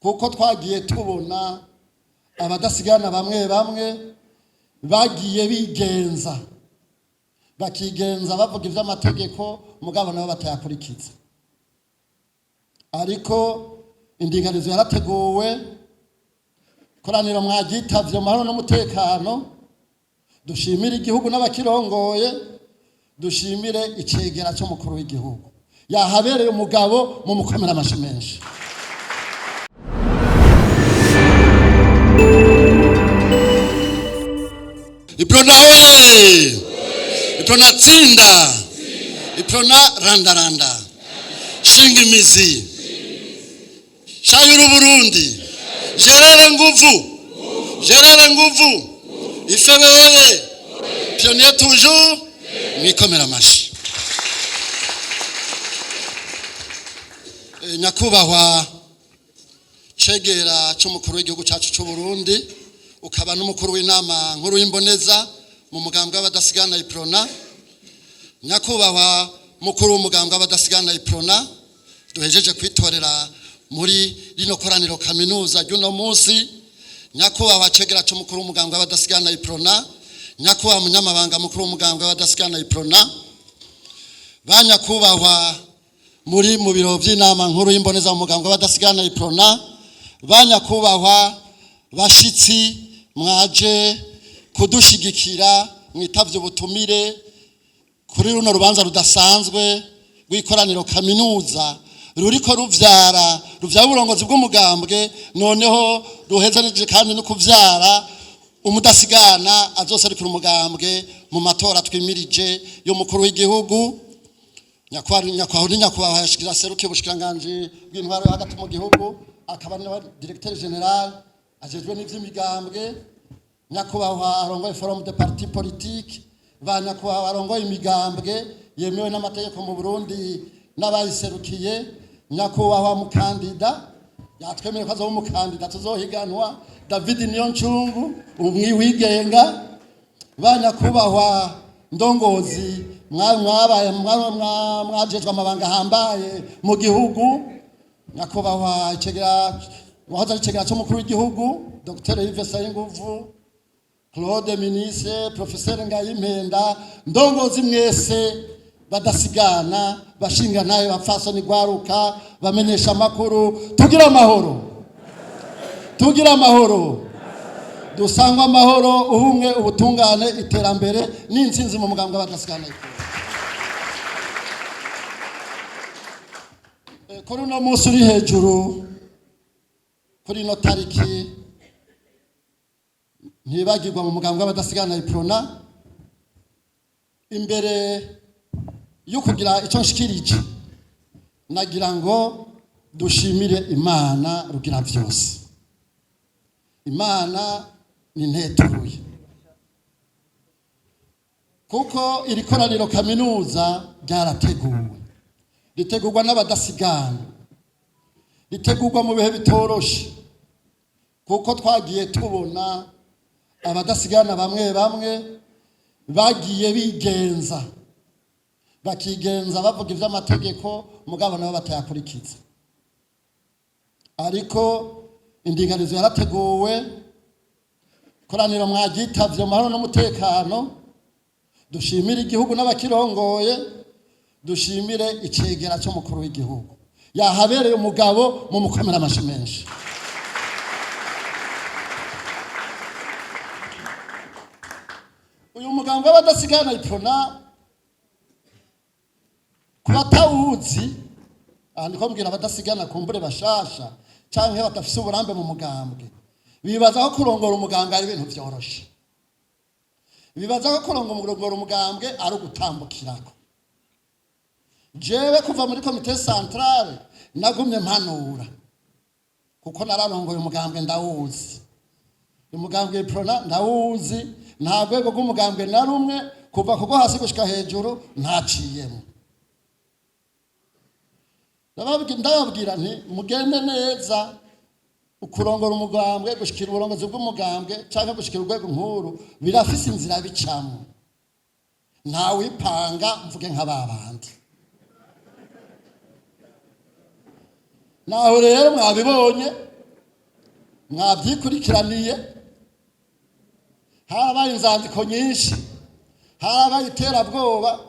Kuko twagiye tubona abadasigana bamwe bamwe bagiye bigenza, bakigenza bavuga iby'amategeko, mugabo nabo batayakurikiza. Ariko indinganizo yarateguwe, koraniro mwaryitavye mu mahoro n'umutekano. Dushimire igihugu n'abakirongoye, dushimire icegera cy'umukuru w'igihugu yahabereye umugabo, mu mukomera amashi menshi. Iprona oye! Iprona tsinda! Iprona randaranda! Shinga imizi! Shayura Burundi! Gerere nguvu! Gerere nguvu! Ifebe oye! Pionnier toujours! Mwikomera amashi. Nyakubahwa cegera c'umukuru w'igihugu cacu c'u Burundi, ukaba n'umukuru w'inama nkuru y'imboneza mu mugambwe w'abadasigana Iprona, nyakubahwa mukuru w'umugambwe w'abadasigana Iprona duhejeje kwitorera muri rino koraniro kaminuza ry'uno munsi, nyakubahwa cegera c'umukuru w'umugambwe w'abadasigana Iprona, nyakubahwa munyamabanga mukuru w'umugambwe w'abadasigana Iprona, ba nyakubahwa muri mu biro by'inama nkuru y'imboneza mu mugambwe w'abadasigana Iprona, ba nyakubahwa bashitsi mwaje kudushigikira mwitavye ubutumire kuri runo rubanza rudasanzwe rw'ikoraniro kaminuza ruriko ruvyara uburongozi bw'umugambwe, noneho ruhejeje kandi no kuvyara umudasigana azoserukira umugambwe mu matora twimirije y'umukuru w'igihugu. Nyakubahwa nyakubahwa yashikira serukiye ubushikiranganji bw'intwaro yo hagati mu gihugu, akaba na directeur général ajejwe n'ivy'imigambwe, nyakubahwa arongoye forum de parti politique, ba nyakubahwa arongoye imigambwe yemewe n'amategeko mu Burundi n'abayiserukiye, nyakubahwa mukandida yatwemereye ko azoba umukandida tuzohiganwa, David Niyoncungu umwi wigenga, ba nyakubahwa ndongozi mwabaye mwajejwe amabanga ahambaye mu gihugu, nyakubahwa icegera wahoze ari icegera c'umukuru w'igihugu Dr Yves Sayinguvu Claude, ministre professeur Ngayimpenda, ndongozi mwese badasigana, bashinga nayo, bapfasoni, gwaruka, bamenyesha amakuru, tugira amahoro, tugira amahoro, dusangwa amahoro, ubumwe, ubutungane, iterambere n'intsinzi mu mugambwe w'abadasigana. Kuri uno munsi uri hejuru, kuri ino tariki ntibagirwa mu mugambwe w'abadasigana Iprona, imbere yo kugira icyo nshikirije, nagira ngo dushimire Imana rugira byose. Imana ni nteturuye, kuko iri koraniro kaminuza ryarateguwe, ritegurwa n'abadasigana, ritegurwa mu bihe bitoroshe, kuko twagiye tubona abadasigana bamwe bamwe bagiye bigenza, bakigenza bavuga iby'amategeko, mugabo nabo batayakurikiza. Ariko indinganizo yarateguwe, koraniro mwaryitavye mu mahoro n'umutekano. Dushimire igihugu n'abakirongoye, dushimire icegera c'umukuru w'igihugu yahabereye umugabo, mu mukomera amashi menshi. Uyu mugambwe w'abadasigana Iprona, ku batawuzi, aha ndiko mbwira abadasigana kumbure bashasha canke badafise uburambe mu mugambwe, bibaza ko kurongora umugambwe ari ibintu vyoroshe, bibaza ko kurongora umugambwe ari ugutambukirako. Jewe kuva muri komite centrale nagumye mpanura, kuko nararongoye umugambwe, ndawuzi umugambwe Iprona, ndawuzi. Nta rwego rw'umugambwe na rumwe kuva kuko hasi gushika hejuru ntaciyemo. Ndababwira nti mugende neza, ukurongora umugambwe, gushikira uburongozi bw'umugambwe canke gushikira urwego nkuru birafise inzira bicamwo, ntawipanga mvuge nka babandi. Naho rero mwabibonye. Mwabyikurikiraniye, harabaye inzandiko nyinshi, harabaye iterabwoba,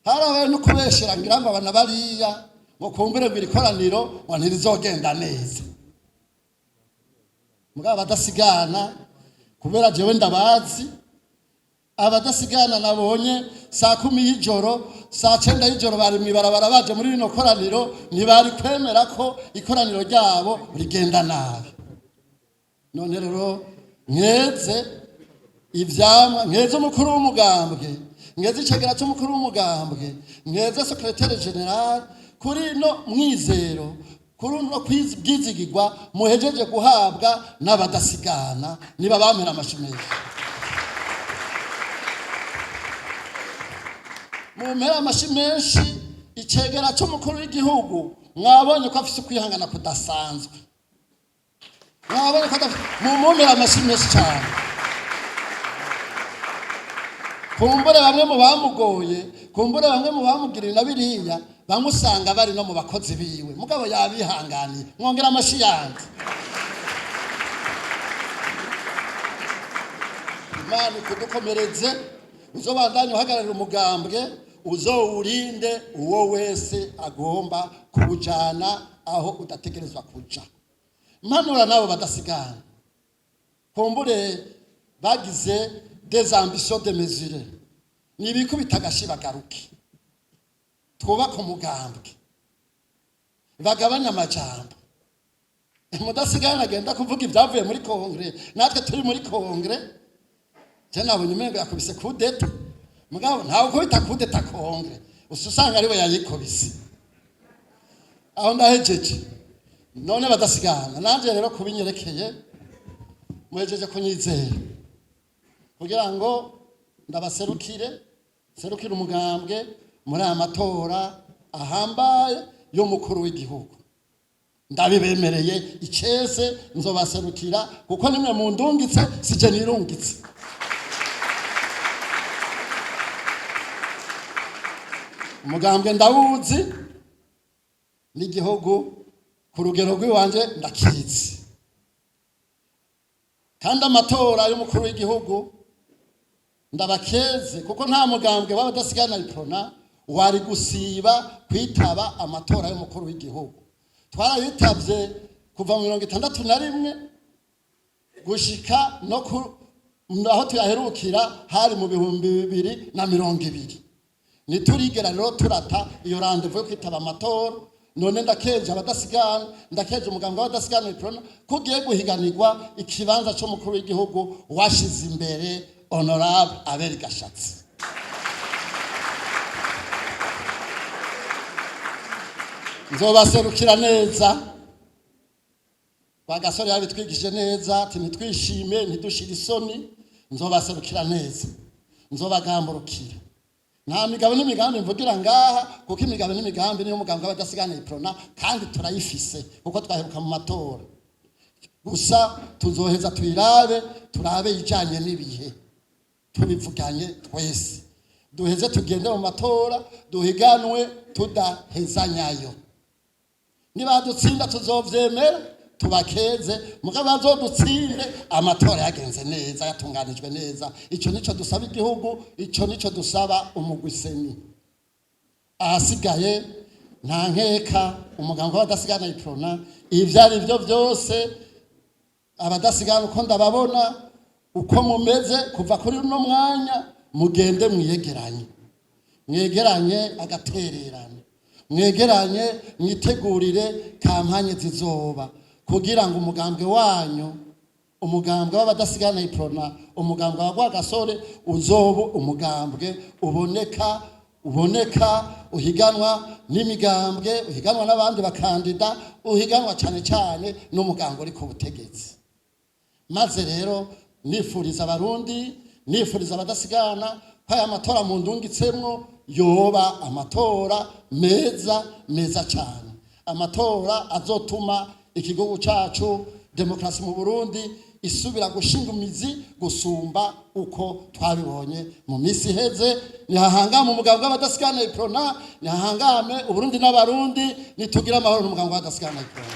harabaye no kubeshera, ngira ngo abana bariya ngo kumbure ngo iri koraniro ngo ntirizogenda neza. Mugabo abadasigana, kubera jewe ndabazi, abadasigana nabonye saa 10 y'ijoro, saa 9 y'ijoro bari mw'ibarabara baje muri rino koraniro, ntibari kwemera ko ikoraniro ryabo rigenda nabi. None rero nkeze ivyamwa, nkeze umukuru w'umugambwe, nkeze icegera c'umukuru w'umugambwe, nkeze secrétaire général kuri no mwizero, kuri no bwizigirwa muhejeje guhabwa n'abadasigana. Niba bamera amashi menshi, mumpera amashi menshi. Icegera c'umukuru w'igihugu mwabonye ko afise ukwihangana kudasanzwe, mwabonye ko adafise, mumumpera amashi menshi cyane. Kumbure bamwe mu bamugoye, kumbure bamwe mu bamugirira na biriya, bamwe usanga bari no mu bakozi biwe, mugabo yabihanganiye. Mwongera amashi yandi. Imana ikudukomereze, uzobandanye uhagararira umugambwe, uzowurinde uwo wese agomba kuwujana aho udategerezwa kuja. Mpanura nabo badasigana, kumbure bagize des ambitions démesurées, nibikubita agashi bagaruke twubake umugambwe, bagabanye amajambo. Mudasigana agenda kuvuga ibyavuye muri congrès, natwe turi muri congrès. Je nabonye umengo yakubise kudeta, mugabo ntawe ukubita kudeta congrès, usa usanga ariwe yayikubise. Aho ndahejeje. None badasigana, nanje rero kubinyerekeye, muhejeje kunyizera kugira ngo ndabaserukire, serukire umugambwe muri aya matora ahambaye y'umukuru w'igihugu. Ndabibemereye icese, nzobaserukira kuko nimwe mundungitse, sije nirungitse. Umugambwe ndawuzi, n'igihugu ku rugero rw'iwanje ndakizi. Kandi amatora y'umukuru w'igihugu ndabakeze, kuko nta mugambwe w'abadasigana Iprona wari gusiba kwitaba amatora y'umukuru w'igihugu. Twarayitabye kuva mu 61 gushika no ku aho tuyaherukira hari mu 2020. Ntiturigera rero turata iyo rendez-vous yo kwitaba amatora. None ndakeje abadasigana, ndakeje umuganga w'abadasigana Iprona ko ugiye guhiganirwa ikibanza c'umukuru w'igihugu washize imbere honorable Abel Gashatsi. Nzobaserukira neza. Bagasore yabitwigishije neza ati ntitwishime, ntidushire isoni. Nzobaserukira neza, nzobagamburukira. Nta migabo n'imigambi mvugira ngaha, kuko imigabo n'imigambi niyo mugambwe w'abadasigana Iprona, kandi turayifise kuko twaheruka mu matora. Gusa tuzoheza tuyirabe, turabe ijanye n'ibihe, tubivuganye twese, duheze tugende mu matora, duhiganwe tudahezanyayo. Nibadutsinda tuzovyemera, tubakeze, mugabo bazodutsinde amatora yagenze neza, yatunganijwe neza. Ico nico dusaba igihugu, ico nico dusaba umugwi CENI. Ahasigaye nta nkeka, umuganga w'abadasigana Iprona, ivyo ari byo byose, abadasigana uko ndababona, uko mumeze kuva kuri uno mwanya, mugende mwiyegeranye, mwegeranye agatererano, mwegeranye mwitegurire campagne zizoba, kugira ngo umugambwe wanyu, umugambwe w'abadasigana Iprona, umugambwe wa Rwagasore, uzoba umugambwe uboneka, uboneka uhiganwa n'imigambwe, uhiganwa n'abandi bakandida, uhiganwa cyane cyane n'umugambwe uri ku butegetsi. Maze rero nifuriza Abarundi, nifuriza abadasigana ko aya matora mu ndungitsemwo yoba amatora meza, meza cyane, amatora azotuma igihugu cacu, demokarasi mu Burundi isubira gushinga imizi gusumba uko twabibonye mu minsi iheze. Nihahangame umugambwe w'abadasigana Iprona, nihahangame Uburundi n'Abarundi, nitugira amahoro n'umugambwe w'abadasigana Iprona.